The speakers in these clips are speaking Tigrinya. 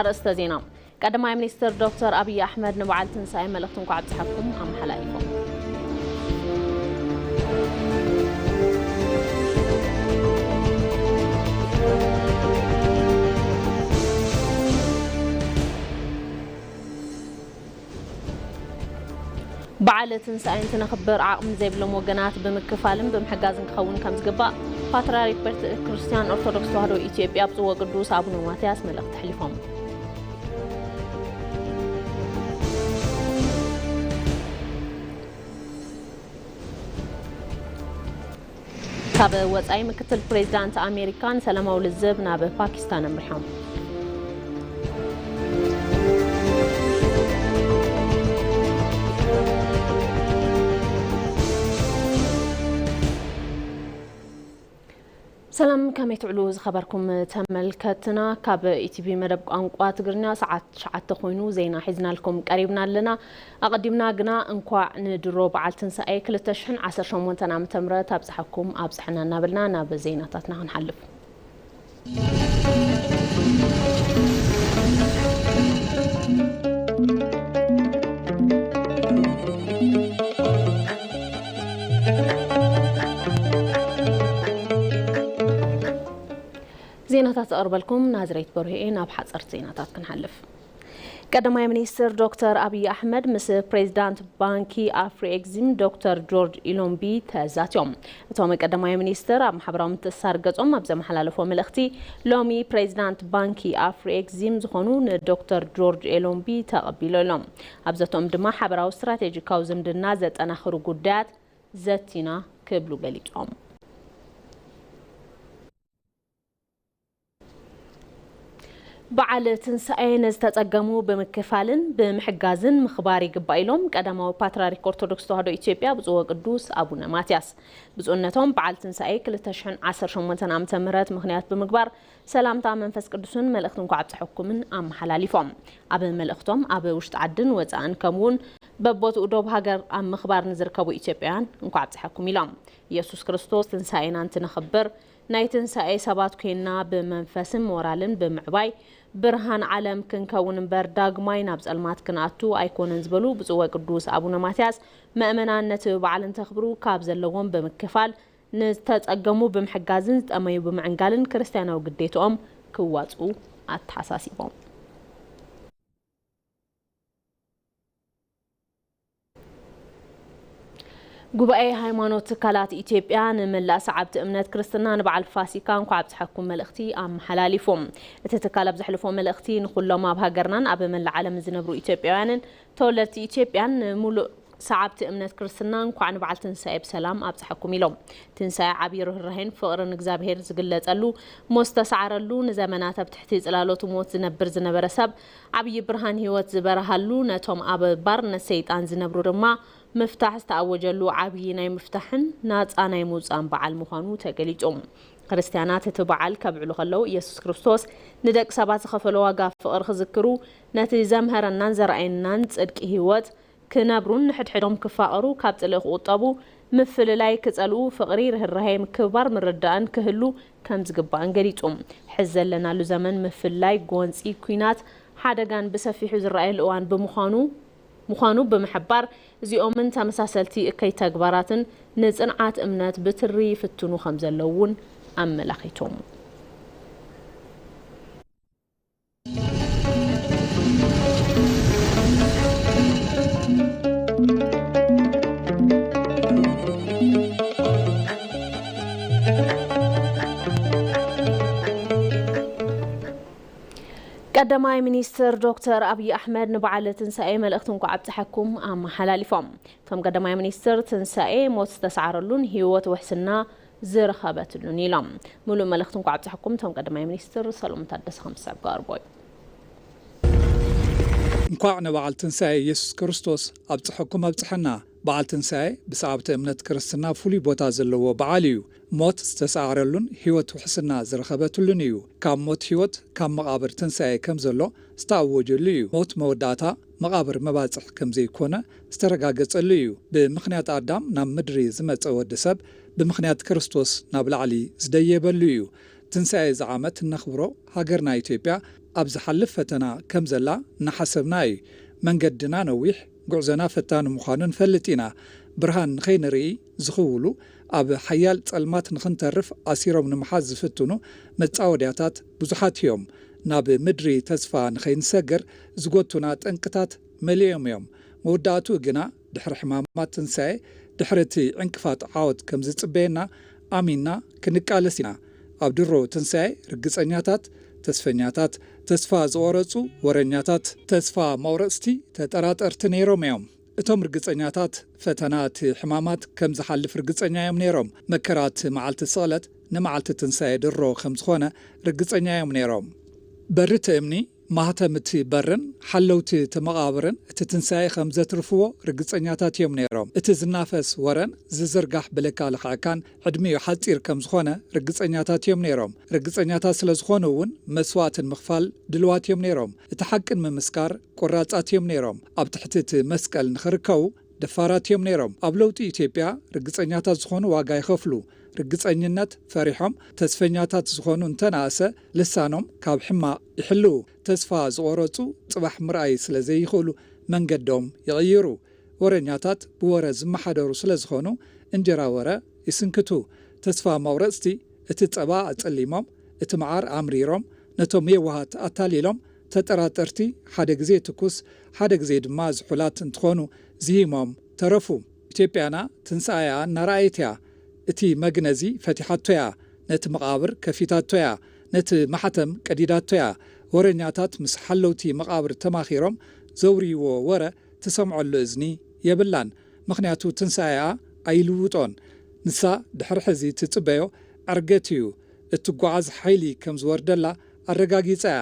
ኣርእስተ ዜና። ቀዳማይ ሚኒስትር ዶክተር ኣብይ ኣሕመድ ንበዓል ትንሳኤ መልእኽቲ እንኳዕ ኣብፀሐኩም ኣመሓላሊፎም። በዓል ትንሳኤ እንትነኽብር ዓቕሚ ዘይብሎም ወገናት ብምክፋልን ብምሕጋዝን ክኸውን ከም ዝግባእ ፓትርያርክ ቤተ ክርስቲያን ኦርቶዶክስ ተዋህዶ ኢትዮጵያ ብፁዕ ወቅዱስ ኣቡነ ማትያስ መልእኽቲ ኣሕሊፎም። ካብ ወጻኢ ምክትል ፕሬዚዳንት ኣሜሪካ ንሰላማዊ ልዝብ ናብ ፓኪስታን ኣምሪሖም። ሰላም፣ ከመይ ትውዕሉ ዝኸበርኩም ተመልከትና? ካብ ኢቲቪ መደብ ቋንቋ ትግርኛ ሰዓት ትሽዓተ ኮይኑ ዜና ሒዝናልኩም ቀሪብና ኣለና። ኣቐዲምና ግና እንኳዕ ንድሮ በዓል ትንሳኤ ክልተ ሽሕን ዓሰርተ ሸሞንተን ዓመተ ምህረት ኣብፀሐኩም ኣብፀሐና እናበልና ናብ ዜናታትና ክንሓልፍ። ዜናታት ዘቕርበልኩም ናዝሬት በርሄ። ናብ ሓፀርቲ ዜናታት ክንሓልፍ። ቀዳማይ ሚኒስትር ዶክተር ኣብይ ኣሕመድ ምስ ፕሬዚዳንት ባንኪ ኣፍሪ ኤግዚም ዶክተር ጆርጅ ኢሎምቢ ተዛትዮም። እቶም ቀዳማይ ሚኒስትር ኣብ ማሕበራዊ ምትእስሳር ገጾም ኣብ ዘመሓላለፎ መልእኽቲ፣ ሎሚ ፕሬዚዳንት ባንኪ ኣፍሪ ኤግዚም ዝኾኑ ንዶክተር ጆርጅ ኢሎምቢ ተቐቢሎሎም። ኣብ ዘቶም ድማ ሓበራዊ ስትራቴጂካዊ ዝምድና ዘጠናኽሩ ጉዳያት ዘቲና ክብሉ ገሊጾም። በዓል ትንሳኤ ነዝተጸገሙ ብምክፋልን ብምሕጋዝን ምኽባር ይግባእ ኢሎም ቀዳማዊ ፓትርያርክ ኦርቶዶክስ ተዋህዶ ኢትዮጵያ ብፁዕ ወቅዱስ ኣቡነ ማትያስ። ብፁዕነቶም በዓል ትንሳኤ ክልተ ሽሕን ዓሰርተ ሸሞንተን ዓመተ ምህረት ምኽንያት ብምግባር ሰላምታ መንፈስ ቅዱስን መልእኽቲ እንኳዕ ኣብፀሐኩምን ኣመሓላሊፎም። ኣብ መልእኽቶም ኣብ ውሽጢ ዓድን ወፃእን ከምኡውን በቦትኡ ዶብ ሃገር ኣብ ምኽባር ንዝርከቡ ኢትዮጵያውያን እንኳዕ ኣብፀሐኩም ኢሎም። ኢየሱስ ክርስቶስ ትንሳኤና እንትነኽብር ናይ ትንሳኤ ሰባት ኮይንና ብመንፈስን ሞራልን ብምዕባይ ብርሃን ዓለም ክንከውን እምበር ዳግማይ ናብ ጸልማት ክንኣቱ ኣይኮነን ዝበሉ ብፁዕ ወቅዱስ ኣቡነ ማትያስ፣ ምእመናን ነቲ በዓል እንተኽብሩ ካብ ዘለዎም ብምክፋል ንዝተጸገሙ ብምሕጋዝን ዝጠመዩ ብምዕንጋልን ክርስትያናዊ ግዴትኦም ክዋጽኡ ኣተሓሳሲቦም። ጉባኤ ሃይማኖት ትካላት ኢትዮጵያ ንመላእ ሰዓብቲ እምነት ክርስትና ንበዓል ፋሲካ እንኳዕ ኣብፀሐኩም መልእኽቲ ኣመሓላሊፉ። እቲ ትካል ኣብ ዘሕለፎ መልእኽቲ ንኹሎም ኣብ ሃገርናን ኣብ መላእ ዓለምን ዝነብሩ ኢትዮጵያውያንን ተወለድቲ ኢትዮጵያን ንሙሉእ ሰዓብቲ እምነት ክርስትና እንኳዕ ንበዓል ትንሳኤ ብሰላም ኣብፀሐኩም ኢሎም። ትንሳኤ ዓብዪ ርህራሄን ፍቕርን እግዚኣብሄር ዝግለፀሉ፣ ሞት ዝተሰዓረሉ፣ ንዘመናት ኣብ ትሕቲ ፅላሎት ሞት ዝነብር ዝነበረ ሰብ ዓብዪ ብርሃን ህይወት ዝበረሃሉ፣ ነቶም ኣብ ባርነት ሰይጣን ዝነብሩ ድማ ምፍታሕ ዝተኣወጀሉ ዓብዪ ናይ ምፍታሕን ናፃ ናይ ምውፃእን በዓል ምዃኑ ተገሊጹ። ክርስትያናት እቲ በዓል ከብዕሉ ከለዉ ኢየሱስ ክርስቶስ ንደቂ ሰባት ዝኸፈሎ ዋጋ ፍቕሪ ክዝክሩ፣ ነቲ ዘምሀረናን ዘርኣየናን ጽድቂ ህይወት ክነብሩን ንሕድሕዶም ክፋቐሩ፣ ካብ ጽልኢ ክቑጠቡ፣ ምፍልላይ ክጸልኡ፣ ፍቕሪ፣ ርህራሄ፣ ምክብባር፣ ምርዳእን ክህሉ ከም ዝግባእን ገሊጹ። ሕዚ ዘለናሉ ዘመን ምፍልላይ፣ ጎንጺ፣ ኲናት፣ ሓደጋን ብሰፊሑ ዝረኣየሉ እዋን ብምዃኑ፣ ምዃኑ ብምሕባር፣ እዚኦምን ተመሳሰልቲ እከይ ተግባራትን ንጽንዓት እምነት ብትሪ ይፍትኑ ከም ዘለዉ እውን ኣመላኺቶም። ቀዳማይ ሚኒስትር ዶክተር ኣብይ ኣሕመድ ንበዓል ትንሳኤ መልእኽቲ እንኳዕ ኣብፀሐኩም ኣመሓላሊፎም። እቶም ቀዳማይ ሚኒስትር ትንሳኤ ሞት ዝተሰዓረሉን ህይወት ውሕስና ዝረኸበትሉን ኢሎም። ሙሉእ መልእኽቲ እንኳዕ ኣብፀሐኩም እቶም ቀዳማይ ሚኒስትር ሰሎሞን ታደሰ ከም ዝስዕብ ክቐርቦ እዩ። እንኳዕ ንበዓል ትንሳኤ ኢየሱስ ክርስቶስ ኣብፀሐኩም ኣብፀሐና። በዓል ትንሳኤ ብሰዓብቲ እምነት ክርስትና ፍሉይ ቦታ ዘለዎ በዓል እዩ። ሞት ዝተሰዓረሉን ህይወት ውሕስና ዝረኸበትሉን እዩ። ካብ ሞት ህይወት፣ ካብ መቓብር ትንሳኤ ከም ዘሎ ዝተኣወጀሉ እዩ። ሞት መወዳእታ፣ መቓብር መባፅሕ ከም ዘይኮነ ዝተረጋገፀሉ እዩ። ብምኽንያት ኣዳም ናብ ምድሪ ዝመፀ ወዲ ሰብ ብምኽንያት ክርስቶስ ናብ ላዕሊ ዝደየበሉ እዩ። ትንሳኤ እዚ ዓመት እነኽብሮ ሃገርና ኢትዮጵያ ኣብ ዝሓልፍ ፈተና ከም ዘላ እናሓሰብና እዩ። መንገድና ነዊሕ፣ ጉዕዞና ፈታኒ ምዃኑ ንፈልጥ ኢና። ብርሃን ንኸይንርኢ ዝኽውሉ፣ ኣብ ሓያል ጸልማት ንኽንተርፍ ኣሲሮም ንምሓዝ ዝፍትኑ መጻወድያታት ብዙሓት እዮም። ናብ ምድሪ ተስፋ ንኸይንሰግር ዝጎቱና ጠንቅታት መሊኦም እዮም። መወዳእትኡ ግና ድሕሪ ሕማማት ትንሳኤ፣ ድሕሪ እቲ ዕንቅፋት ዓወት ከም ዝጽበየና ኣሚንና ክንቃለስ ኢና። ኣብ ድሮ ትንሳኤ ርግጸኛታት፣ ተስፈኛታት፣ ተስፋ ዝቖረጹ ወረኛታት፣ ተስፋ መቑረጽቲ፣ ተጠራጠርቲ ነይሮም እዮም። እቶም ርግጸኛታት ፈተና እቲ ሕማማት ከም ዝሓልፍ ርግጸኛ እዮም ነይሮም። መከራ እቲ መዓልቲ ስቕለት ንመዓልቲ ትንሳኤ ድሮ ከም ዝኾነ ርግጸኛ እዮም ነይሮም። በሪ እቲ እምኒ፣ ማህተም እቲ በርን ሓለውቲ እቲ መቓብርን እቲ ትንሳኤ ከም ዘትርፍዎ ርግጸኛታት እዮም ነይሮም። እቲ ዝናፈስ ወረን ዝዝርጋሕ ብልካ ልኽዕካን ዕድሚኡ ሓጺር ከም ዝኾነ ርግጸኛታት እዮም ነይሮም። ርግጸኛታት ስለ ዝኾኑ እውን መስዋእቲ ንምኽፋል ድልዋት እዮም ነይሮም። እቲ ሓቂ ንምምስካር ቆራጻት እዮም ነይሮም። ኣብ ትሕቲ እቲ መስቀል ንኽርከቡ ደፋራት እዮም ነይሮም። ኣብ ለውጢ ኢትዮጵያ ርግጸኛታት ዝኾኑ ዋጋ ይኸፍሉ። ርግጸኝነት ፈሪሖም፣ ተስፈኛታት ዝኾኑ እንተነኣሰ ልሳኖም ካብ ሕማቕ ይሕልዉ። ተስፋ ዝቖረጹ ጽባሕ ምርኣይ ስለ ዘይኽእሉ መንገዶም ይቕይሩ። ወረኛታት ብወረ ዝመሓደሩ ስለ ዝኾኑ እንጀራ ወረ ይስንክቱ። ተስፋ መቑረጽቲ እቲ ጸባ ኣጸሊሞም፣ እቲ መዓር ኣምሪሮም፣ ነቶም የዋሃት ኣታሊሎም፣ ተጠራጠርቲ ሓደ ግዜ ትኩስ ሓደ ግዜ ድማ ዝሑላት እንትኾኑ ዝሂሞም ተረፉ። ኢትዮጵያና ትንሳኤኣ እናረኣየት እያ። እቲ መግነዚ ፈቲሓቶ እያ። ነቲ መቓብር ከፊታቶ እያ። ነቲ ማሕተም ቀዲዳቶ እያ። ወረኛታት ምስ ሓለውቲ መቓብር ተማኺሮም ዘውርይዎ ወረ ትሰምዐሉ እዝኒ የብላን። ምኽንያቱ ትንሳኤኣ ኣይልውጦን። ንሳ ድሕሪ ሕዚ ትጽበዮ ዕርገት እዩ። እትጓዓዝ ሓይሊ ከም ዝወርደላ ኣረጋጊጻ እያ።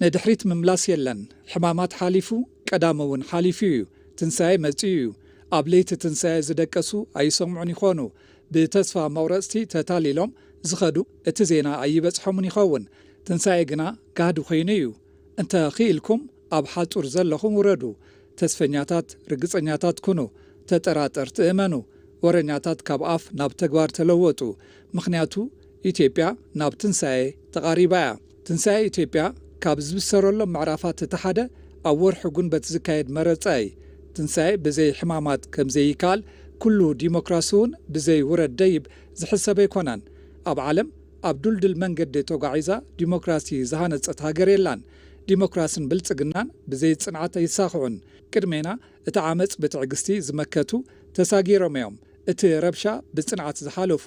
ንድሕሪት ምምላስ የለን። ሕማማት ሓሊፉ፣ ቀዳም እውን ሓሊፉ እዩ። ትንሳኤ መጺኡ እዩ። ኣብ ለይቲ ትንሳኤ ዝደቀሱ ኣይሰምዑን ይኾኑ። ብተስፋ መቑረጽቲ ተታሊሎም ዝኸዱ እቲ ዜና ኣይበጽሖምን ይኸውን። ትንሳኤ ግና ጋህዲ ኮይኑ እዩ። እንተ ኽኢልኩም ኣብ ሓጹር ዘለኹም ውረዱ። ተስፈኛታት፣ ርግጸኛታት ኩኑ። ተጠራጠርቲ እመኑ። ወረኛታት ካብ ኣፍ ናብ ተግባር ተለወጡ። ምኽንያቱ ኢትዮጵያ ናብ ትንሳኤ ተቓሪባ እያ። ትንሳኤ ኢትዮጵያ ካብ ዝብሰረሎም ምዕራፋት እቲ ሓደ ኣብ ወርሒ ጉንበት ዝካየድ መረጻ እዩ። ትንሳኤ ብዘይ ሕማማት ከም ዘይከኣል፣ ኩሉ ዲሞክራሲ እውን ብዘይ ውረድ ደይብ ዝሕሰብ ኣይኮነን። ኣብ ዓለም ኣብ ዱልዱል መንገዲ ተጓዒዛ ዲሞክራሲ ዝሃነጸት ሃገር የላን። ዲሞክራስን ብልጽግናን ብዘይ ጽንዓት ኣይሳኽዑን። ቅድሜና እቲ ዓመጽ ብትዕግስቲ ዝመከቱ ተሳጊሮም እዮም። እቲ ረብሻ ብጽንዓት ዝሓለፉ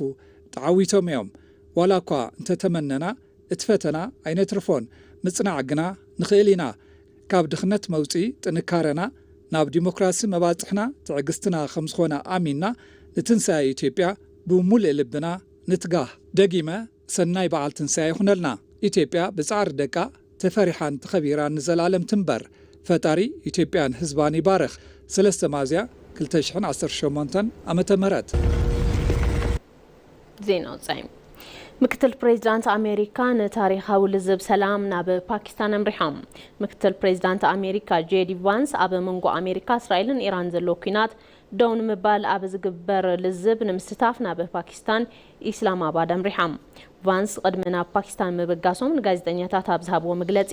ተዓዊቶም እዮም። ዋላ እኳ እንተተመነና እቲ ፈተና ኣይነትርፎን። ምጽናዕ ግና ንኽእል ኢና። ካብ ድኽነት መውጽኢ ጥንካረና ናብ ዲሞክራሲ መባጽሕና ትዕግስትና ከም ዝኾነ ኣሚንና ንትንሳኤ ኢትዮጵያ ብምሉእ ልብና ንትጋህ። ደጊመ ሰናይ በዓል ትንሳኤ ይኹነልና። ኢትዮጵያ ብጻዕሪ ደቃ ተፈሪሓን ተኸቢራን ንዘለኣለም ትንበር። ፈጣሪ ኢትዮጵያን ህዝባን ይባርኽ። ሰለስተ ሚያዝያ ክልተ ሽሕን ዓሰርተ ሸሞንተን ዓመተ ምህረት። ዜና ወጻኢ። ምክትል ፕሬዚዳንት ኣሜሪካ ንታሪኻዊ ልዝብ ሰላም ናብ ፓኪስታን ኣምሪሖም። ምክትል ፕሬዚዳንት ኣሜሪካ ጄዲ ቫንስ ኣብ መንጎ ኣሜሪካ፣ እስራኤልን ኢራን ዘሎ ኲናት ደው ንምባል ኣብ ዝግበር ልዝብ ንምስታፍ ናብ ፓኪስታን ኢስላማባድ ኣምሪሖም። ቫንስ ቅድሚ ናብ ፓኪስታን ምብጋሶም ንጋዜጠኛታት ኣብ ዝሃብዎ መግለጺ፣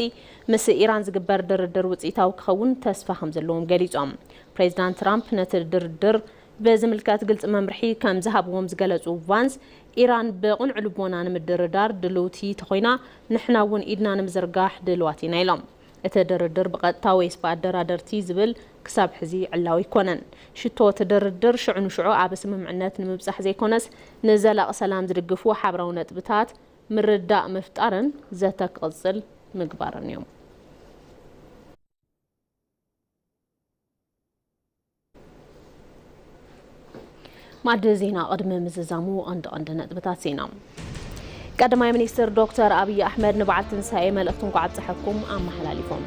ምስ ኢራን ዝግበር ድርድር ውጽኢታዊ ክኸውን ተስፋ ከም ዘለዎም ገሊጾም። ፕሬዚዳንት ትራምፕ ነቲ ድርድር ብዝምልከት ግልጺ መምርሒ ከም ዝሃብዎም ዝገለጹ ቫንስ፣ ኢራን ብቕኑዕ ልቦና ንምድርዳር ድልውቲ ተኾይና፣ ንሕና እውን ኢድና ንምዝርጋሕ ድልዋት ኢና ኢሎም። እቲ ድርድር ብቐጥታ ወይስ ብኣደራደርቲ ዝብል ክሳብ ሕዚ ዕላዊ ኣይኮነን። ሽቶ እቲ ድርድር ሽዑ ንሽዑ ኣብ ስምምዕነት ንምብጻሕ ዘይኮነስ፣ ንዘላቒ ሰላም ዝድግፉ ሓብራዊ ነጥብታት ምርዳእ ምፍጣርን ዘተ ክቕጽል ምግባርን እዮም። ማዕዲ ዜና ቅድሚ ምዝዛሙ ቀንዲ ቀንዲ ነጥብታት ዜና። ቀዳማይ ሚኒስትር ዶክተር ኣብይ ኣሕመድ ንበዓል ትንሳኤ መልእኽቲ እንኳዕ ኣብፀሐኩም ኣመሓላሊፎም።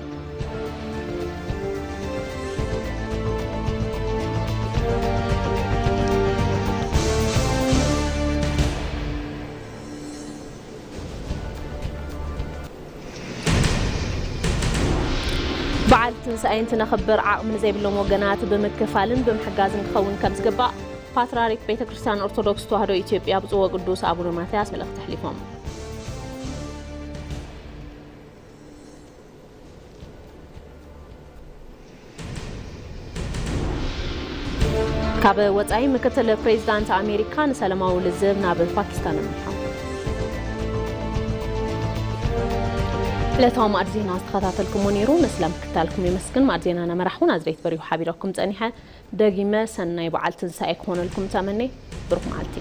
በዓል ትንሳኤ እንትነኽብር ዓቕሚ ንዘይብሎም ወገናት ብምክፋልን ብምሕጋዝን ክኸውን ከም ዝግባእ ፓትርያርክ ቤተ ክርስቲያን ኦርቶዶክስ ተዋህዶ ኢትዮጵያ ብፁዕ ወቅዱስ ኣቡነ ማትያስ መልእኽቲ ኣሕሊፎም። ካብ ወጻኢ፣ ምክትል ፕሬዚዳንት ኣሜሪካ ንሰላማዊ ልዝብ ናብ ፓኪስታን ኣምሪሖም። ዕለታዊ ማዕድ ዜና ዝተኸታተልኩሞ ነይሩ። ንስለ ምክትታልኩም የመስግን። ማዕድ ዜና ነመራሕኹ ናዝሬት በሪሁ ሓቢረኩም ጸኒሐ። ደጊመ ሰናይ በዓል ትንሳኤ ክኾነልኩም ተመኔ። ብሩኽ መዓልቲ።